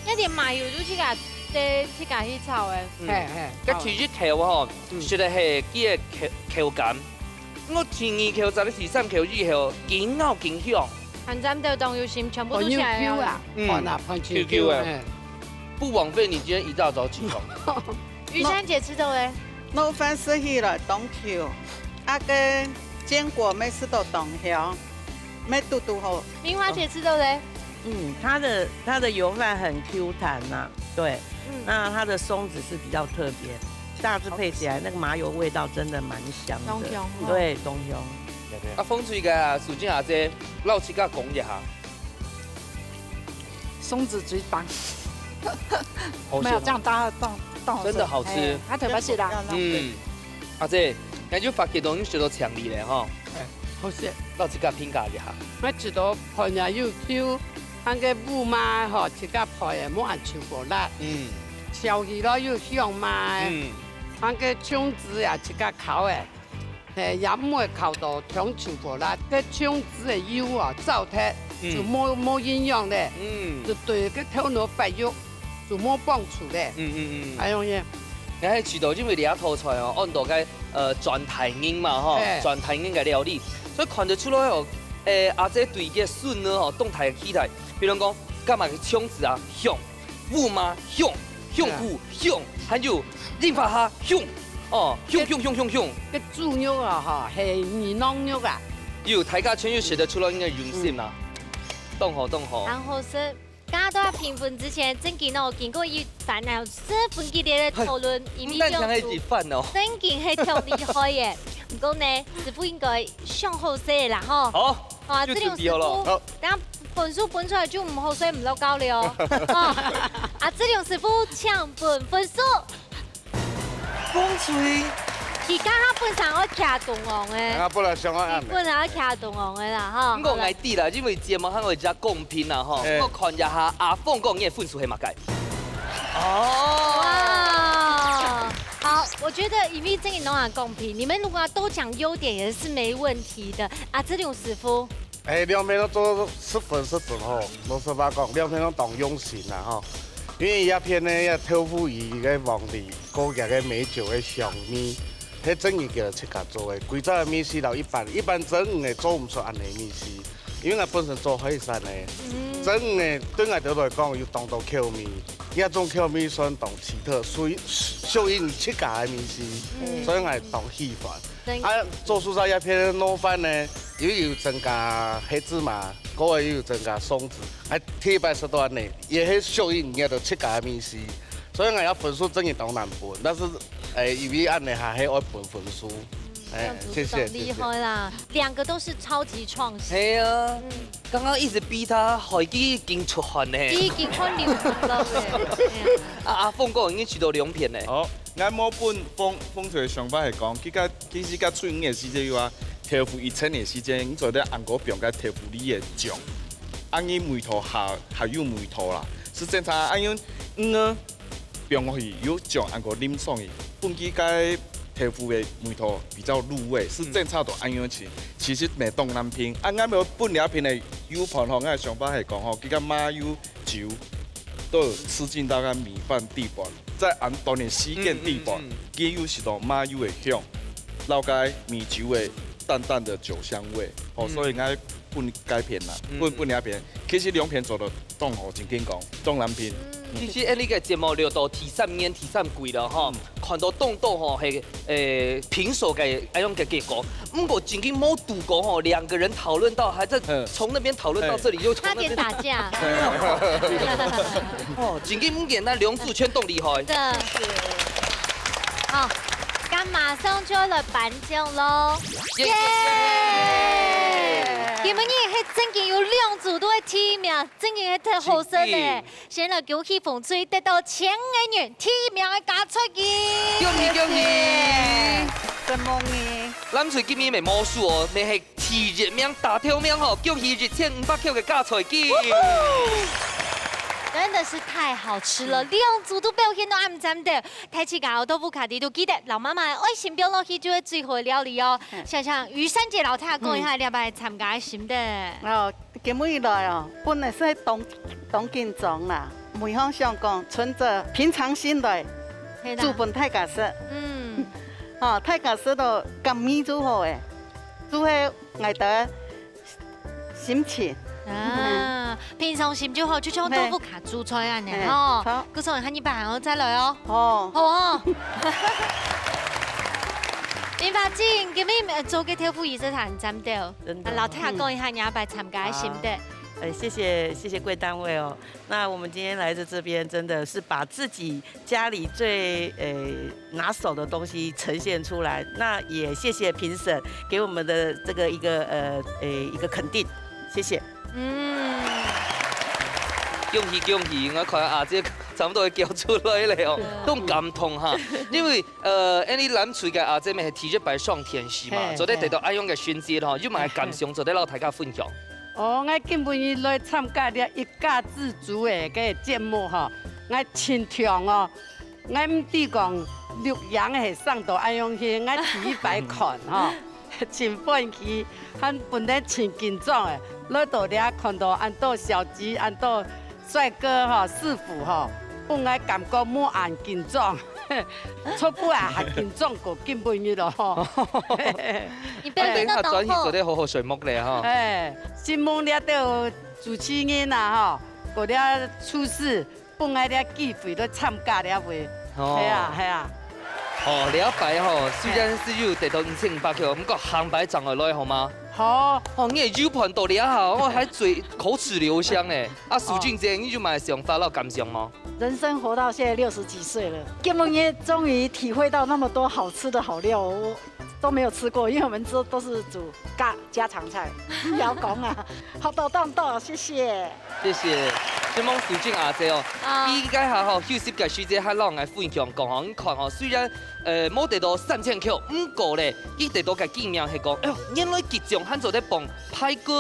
那点麻油就去给它，对，去给它去炒哎。嗯嘿嘿。个第一口吼，嗯食个系佢个口口感。我第二口、再个第三口以后，紧咬紧香。很赞的东西，全部哦，都起来了。有有啊，嗯好啦，放进 Q Q 哎哎。不枉费你今天一大早起床。玉山姐吃到嘞，弄饭食起来当Q，啊个坚果乜食到当香，乜嘟嘟好。明华姐吃到嘞，嗯，它的，它的油饭很Q弹呐，对，嗯。那它的松子是比较特别，大致配起来那个麻油味道真的蛮香的，当香哈。对，当香。啊，风吹个啊，苏静阿姐，老实个讲一下。松子最棒。好吃吗？没有，这样大家当，当好吃。真的好吃。哎，它特别是啦。嗯，阿姐，那就发给东西都强力嘞哈。哎，好吃。老实个评价一下。我觉得配了又Q， 恁个烏麻吼，自家配个，無恁臭火辣。嗯。燒魚咯又香嘛。嗯。恁个薑子啊，自家烤个，嘿，也毋會烤到忒臭火辣。該薑子个油啊，燥忒，嗯。就無，無營養咧。嗯。就對該頭腦發育，就無幫助咧。嗯，嗯，嗯。哎喲耶。 𠊎還知道，因為這道菜哦，安到該，呃，全台人嘛，吼，哎。全台人个料理，所以看得出來哦，誒，阿姐對个筍呢，吼，當大个期待。比如講，加麼个薑子啊，香，烏麻香，香菇香，還有林花蝦香，哦，香，香，香，香，香。該豬肉啊，吼，係牛郎肉啊。有，大家全有食得出來，應該用心啦。嗯。當好，當好。當好食。 剛剛都要評分之前，正經哦，經過一番啊，十分激烈个討論，嘿，因為毋單淨係一番哦。正經係忒厲害耶。毋過呢，師傅應該想好勢啦吼。好，啊，有準備好了。這種師傅，好。等下分數分出來就毋好勢毋落交了哦。哦，啊，這種師傅請分分數。 風吹。佢剛剛本身愛徛中央个。啊，本來想愛恁呢。本來愛徛中央个啦，吼。毋過𠊎知啦，因為節目還有一隻公平啦，吼。哎。我看一下阿鳳哥你个分數係麼个？哦。哇，好，我覺得因為這個攏很公平，你們如果都講優點也是沒問題的。啊，這種師傅， 哎，兩片都做十分是真好，老實話講，兩片都當用心啦吼。因為這片呢，這豆腐乳个黃梨，過加个梅酒个香味，係真正佢自家做个。歸隻个味緒摎一般，一般蒸魚个做毋出恁呢味緒。因為𠊎本身做海產个，嗯。蒸魚个對𠊎兜來講有當多口味，這種口味算當奇特，屬於，屬於你自家个味緒，嗯。所以𠊎當喜歡。 真。啊，做蔬菜這片个糯飯呢，又有增加黑芝麻，過後又有增加松子，哎，第一擺食到恁呢，也係屬於你个自家个味緒，所以𠊎个分數真个當難分，但是，哎，因為恁呢還係愛分分數，哎，謝謝，這樣子當厲害啦，謝謝。兩個都是超級創新。係啊，嗯。剛剛一直逼他，海基已經出汗呢。已經汗流淌淌了，哎呀。啊，阿鳳哥已經取得兩片呢。好， 𠊎無分風，風吹个想法係講，佢个，其實个炊魚个時節有啊，豆腐一層个時節，你做得紅過放个豆腐乳个醬，恁樣味道還，還有味道啦。係正常，恁樣魚仔放落去，有醬紅過淋上去，分佢个豆腐个味道比較入味，係正常都恁樣食。其實乜當難評，啊，𠊎無分這片个油飯吼，𠊎个想法係講吼，佢个麻油酒 都有吃進到該米飯底盤，在恁短个時間底盤，嗯，嗯，嗯。佢有食到麻油个香，摎該米酒个淡淡个酒香味，吼，嗯。所以𠊎分該片啦，嗯。分，分這片，其實兩片做得當好，正經講，當難評。嗯。其實𠊎這个節目錄到第三年、第三季了吼，嗯。 看到當多吼係，誒，平手个恁樣个結果。毋過正經無堵過吼，兩個人討論到還在，嗯。從那邊討論到這裡，哎。又從那邊。差點打架。哦，正經毋簡單，兩組全當厲害。真的。好，該馬上就要來頒獎囉。耶！耶！今晡日係正經有兩組都會提名，正經係忒好食咧。是。 先來恭喜紅隊得到千個銀提名个加菜金。恭喜恭喜！承蒙你。藍隊今晡日無輸哦，你係第一名打頭名吼，恭喜一千五百塊个加菜金。真的是太好吃了，嗯。兩組都表現到恁讚个，大自家哦，到屋下底都記得，摎媽媽个愛心放落去就係最好个料理哦。嗯。想想雨珊姐摎大家講一下，嗯。這擺參加个心得。哦， 今晡日來哦，本來係當，當緊張啦，每項想講存著平常心來，係啦。煮分大家食。嗯。吼，大家食到合味就好誒，就係𠊎兜个心情。啊，平常心就好，就像到屋下煮菜恁樣，嘿。吼。嘿，好。故所下禮拜還愛再來哦。好。好哦。明白，今晡日，呃，做个豆腐乳係很讚个。 真的。啊，摎大家講一下，嗯。你這擺參加个心得。啊。呃，谢谢谢谢贵单位哦。那我们今天来到这边，真的是把自己家里最呃拿手的东西呈现出来。那也谢谢评审给我们的这个一个呃呃一个肯定，谢谢。嗯，恭喜恭喜！我看阿姐差不多要叫出来了哦，都感动哈，因为呃，恁呢藍隊个阿姐们係第一擺上電視嘛，做得得到恁樣个成績吼，有麼个感想做得摎大家分享？ 哦，𠊎今晡日來參加這一家之煮个个節目吼，𠊎盡暢哦。𠊎毋知講錄影係生到恁樣去，𠊎第一擺看吼，盡歡喜，還本來盡緊張个，來到這看到恁多小姐、恁多帥哥吼、師傅吼，分𠊎感覺無恁緊張。 昨晡啊，還緊張過今晡日咯吼。你表現得當好。等下轉去做得好好睡目咧哈。哎，承蒙這兜主持人啊吼，過這廚師，分𠊎這機會來參加這回。哦。係啊，係啊。哦，這擺吼，雖然係有得到五千五百塊，毋過下擺正愛來好嗎？好。哦，你个U盤到這下，我還嘴口齒留香呢。啊，蘇靜姐，你有麼个想法摎感想無？ 人生活到現在六十幾歲了，今晡日終於體會到那麼多好吃的好料，我都沒有吃過，因為我們都都是煮家家常菜。不要講啊，好多動動，謝謝。謝謝，承蒙蘇靜阿姐哦。啊。佢這下吼休息个時節，還摎𠊎分享講吼，你看吼，雖然呃無得到三千塊，毋過咧，佢得到个經驗係講，哎喲，原來桔醬還做得傍排骨，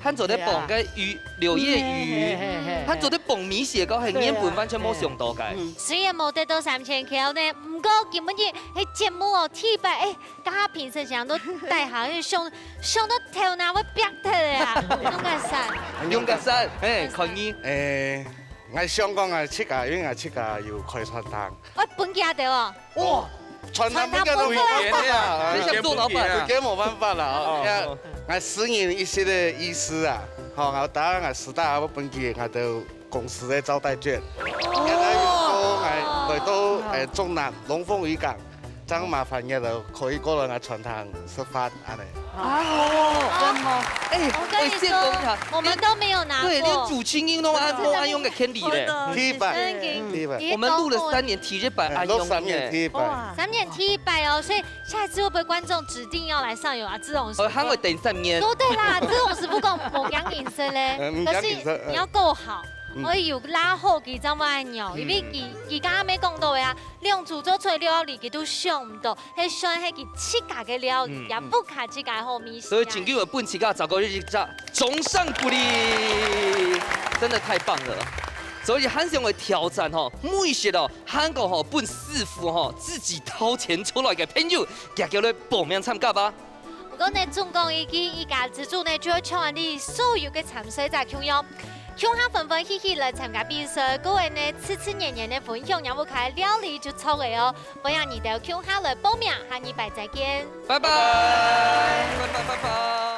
還做得傍个魚。 柳葉魚，嗯，嘿嘿嘿嘿，還做得傍米線个，係原本完全無想到个。雖然無得到三千塊呢，毋過今晡日係節目哦，第一擺，哎，剛剛評審想到台下，想想到頭那會煏忒个啊，勇敢三，勇敢三，哎，看你，哎，𠊎想講啊，自家因為𠊎自家有開餐廳，我分佢對哦。 哇，傳他們的語言呀！你想做老闆啊？這个無辦法啦，哦，呀，𠊎私人一息个意思啊，吼，𠊎當然𠊎私底下會分佢𠊎兜公司个招待券，然後又到𠊎來到誒中南龍鳳漁港，正麻煩你兜可以過來𠊎餐廳食飯，恁呢。 啊，真好！哎，我跟你說，我們都沒有拿過。對，連主持人都按都按用个 Candy 嘞。第一擺，第一擺。我們錄了三年，第一擺按用。錄三年，第一擺。三年第一擺哦，所以下一次會不會觀眾指定要來上有啊？這種事。哦，還會等三年。都對啦，這種事不夠，我講你說嘞，可是你要夠好。 可以有拉後佢正會恁樣，因為佢佢剛剛沒講到个啊，兩組做出來料理佢都想毋到，係算係佢自家个料理，也不卡自家好味。所以請各位分自家找个一隻掌聲鼓勵，真的太棒了。所以還想愛挑戰吼，每一隻哦，還過吼，分師傅吼自己掏錢出來个朋友，遽遽來報名參加吧。 毋過呢，總共一个一家之煮呢，就愛像恁呢所有个參賽者共樣，共下歡歡喜喜來參加比賽，過後呢，自自然然个分享也會開料理就著个哦。歡迎你兜共下來報名，下禮拜再見。拜拜，拜拜，拜拜。